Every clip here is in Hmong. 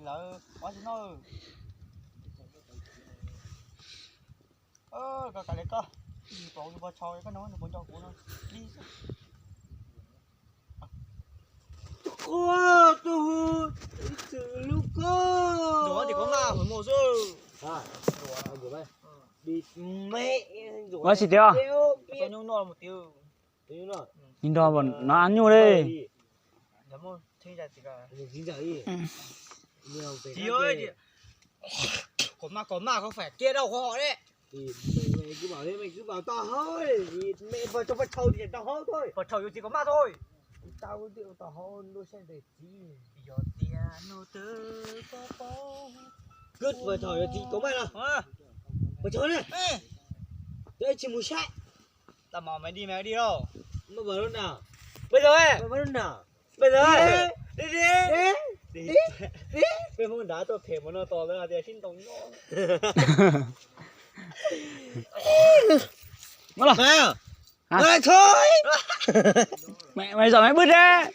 Lawv ob tsis no. Koj kav liam koj, ib pom tus pog tshau koj no nws puas nco kuv no. Tus hu, tus hu, tus lub koj. Ntuas tim koj maj hauv mus xwb. Ua tsis tias. Ib nrog no nyuj li. Kom maj, kom maj, không phải kia đâu, không hỏi đấy. Mày cứ bảo thế, mày cứ bảo tao thôi. Mẹ vào trong, vào trong thì tao thôi. Vào trong rồi thì có mát thôi. Tao cứ tao hỏi đua xe để tí. Giờ tia nô tơ có có. Cứ vào trong rồi thì có mát đâu. Hả? Vào trong này. Ê. Tao chỉ muốn sát. Tao mời mày đi, mày đi đâu? Mày vào lúc nào? Bây giờ ấy. Mày vào lúc nào? Bây giờ ấy. Đi, đi. Đi, đi. Đi, đi. Peb Hmoob nrad tuaj phem mus no tos lawv hais tias sib ntaus nyob. Mày à? Hả? Mày thôi. Mày, mày giỏi mày bứt đấy.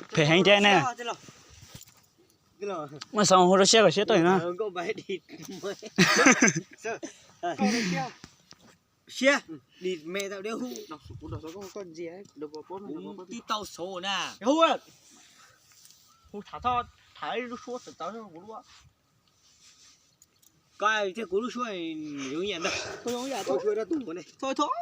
Phem heev ces ne. Muaj xov hu rau siab kom siab tuaj no. Siab, đi mẹ tao đéo hu. Đọc số, đọc số con, con gì ấy, đọc vào bố mày, đọc vào bố mày. Tao số na. Hu. Hu thả tho, thả lub suab tawv tawv kuv lub. Coi thiab kuv lub suab này giống vậy ntag. Không giống vậy, thôi. Thôi thôi.